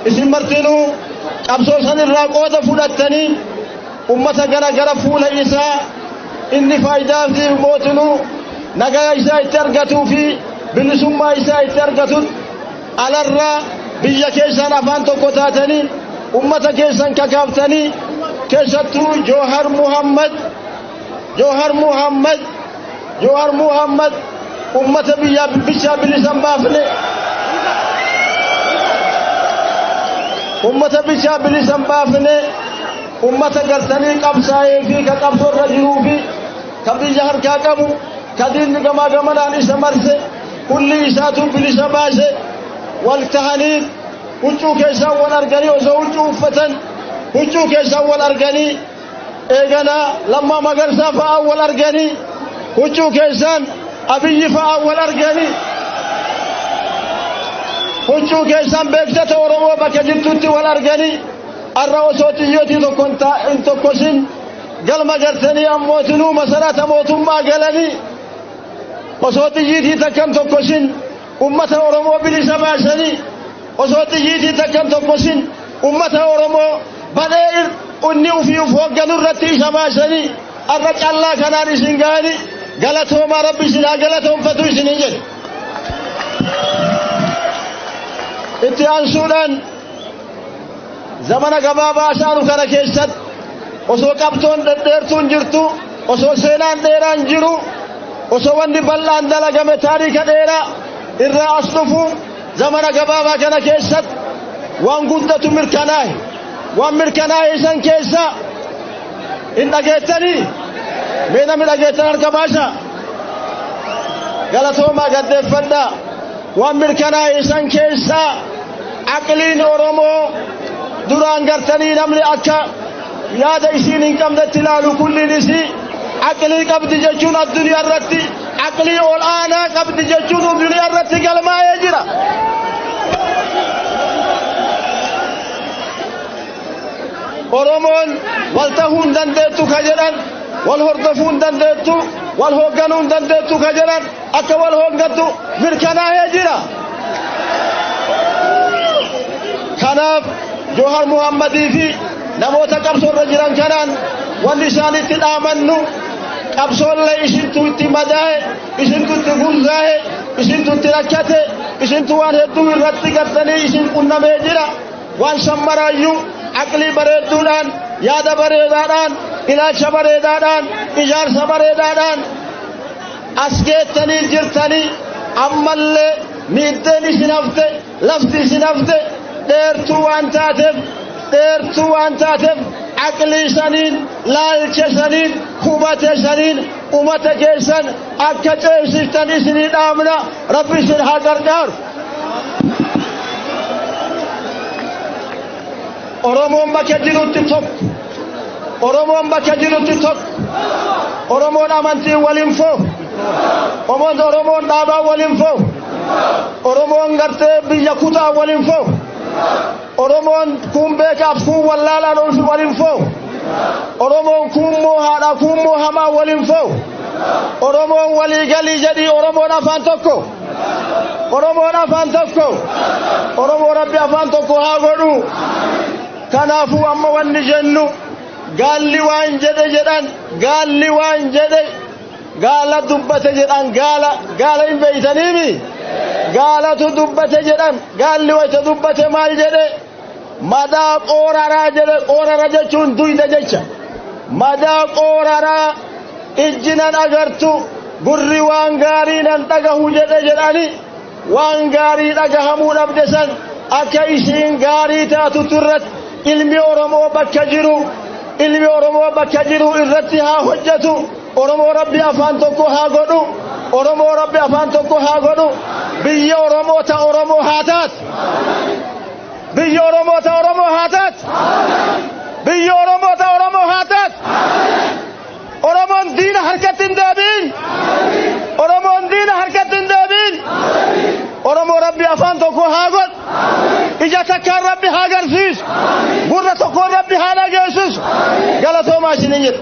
Isin martinuu qabsoo san irraa qooda fudhattanii ummata gara gara fuula isaa inni faayidaa fi mootinuu nagaya isaa itti argatuu fi bilisummaa isaa itti argatun alarraa biyya keessaan afaan tokko taatanii ummata keessan kakaaftanii, keessattuu Joohar Muhammad, Joohar Muhammad, Joohar Muhammad ummata biyyaa bichaa bilisan baafne, ummata bichaa bilisan baafne, ummata gartanii qabsaa'ee fi ka qabsoorra jiruu fi ka biyya harkaa qabu, ka diinni gamaa gamanaan isa marse kulli isaatu bilisa baase. Wal tahanii huccuu keessaan wal arganii, osoo huccuu uffatan huccuu keessaan wal arganii, eeganaa Lammaa Magarsaa fa'aa wal arganii, huccuu keessaan Abiyyi fa'aa wal arganii, huccuu keessaan beektota Oromoo bakka jirtutti wal arganii, arra osoo xiyyootii tokko hin tokkosin galma gartanii ammootinuu masarata mootummaa galanii, osoo xiyyiitii takkan tokkosin ummata Oromoo bilisa baasanii, osoo xiyyiitii takkan tokkosin ummata Oromoo badhee inni ufii uf hoogganu irratti isa baasanii, arra callaa kanaan isin gahanii, galatoomaa, Rabbi isin haa galatoonfatu isinin jedhe. Itti aansuudhaan zamana gabaabaa isaanu kana keessatti osoo qabsoon dhedheertuun jirtu, osoo seenaan dheeraan jiru, osoo wanni bal'aan dalagame taarika dheeraa irraa as dhufu, zamana gabaabaa kana keessatti waan guddatu mirkanaa'e. Waan mirkanaa'e isan keessa hin dhageettanii? Mee namni dhageettan harka baasa. Galatoomaa, gaddeeffadhaa. Waan mirkanaa'e isan keessa aqliin Oromoo duraan gartanii namni akka yaada isiin hin qabnetti ilaalu kulliin isii aqlii qabdi jechuun addunyaa irratti aqlii ol aanaa qabdi jechuun addunyaa irratti galmaa'ee jira. Oromoon wal tahuu hin dandeettu ka jedhan, wal hordofuu hin dandeettu, wal hoogganuu hin dandeettu ka jedhan akka wal hooggantu mirkanaa'ee jira. Kanaaf Joohar Muhammadii fi namoota qabsoorra jiran kanaan wanni isaanitti dhaamannu, qabsoollee isintu itti madaa'e, isintu itti gurzaa'e, isintu itti rakkate, isintu waan hedduu irratti gartanii isin qunnamee jira. Waan sammaraayyuu aqlii bareedduudhaan, yaada bareedaadhaan, ilaalcha bareedaadhaan, ijaarsa bareedaadhaan as geettanii jirtanii, ammallee miiddeen isin hafte, lafti isin hafte dheertuu waan taateef, dheertuu waan taateef, aqlii saniin, laalcha saniin, hubate saniin umata keessan akka ceesiftan isinii dhaamna. Rabbi isin haa gargaaru. Oromoon bakka jirutti tokko. Oromoon bakka jirutti tokko. Oromoon amantii waliin foo. Oromoon dhaabaa waliin foo. Oromoon gartee biyya kutaa waliin foo. Oromoon kun beekaaf kun wallaalaan waliin foo. Oromoon kun moohaadha kun moohamaa waliin foo. Oromoon walii galii jedhii, Oromoon afaan tokko. Oromoon afaan tokko. Oromoo Rabbi afaan tokko haa godhu. Kanaafuu amma wanni jennu, gaalli waan jedhe jedhan, gaalli waan jedhe, gaala dubbate jedhan, gaala gaala hin beeytaniimi, gaalatu dubbate jedhan. Gaalli wayta dubbate maal jedhe? Madaa qooraraa jedhe. Qoorara jechuun duyda jecha. Madaa qooraraa ijji nan agartu, gurri waan gaarii nan dhagahu jedhe jedhani. Waan gaarii dhagahamuu dhabde san akka isiin gaarii taatutu irratti ilmi Oromoo bakka jiru, ilmi Oromoo bakka jiru irratti haa hojjetu. Oromoo Rabbi afaan tokko haa godhu. Oromoo Rabbi afaan tokko haa godhu. Biyya Oromoo ta Oromoo haa taatu. Biyya Oromoo ta Oromoo haa taatu. Biyya Oromoo ta Oromoo haa taatu. Oromoon diina harkatti hin deebiin. Oromoon diina harkatti hin deebiin. Oromoo Rabbi afaan tokko haa godhu. Ija takkaan Rabbi haa agarsiisu. Gurra tokkoon Rabbi haa dhageessisu. Galatoomaa isinin jedha.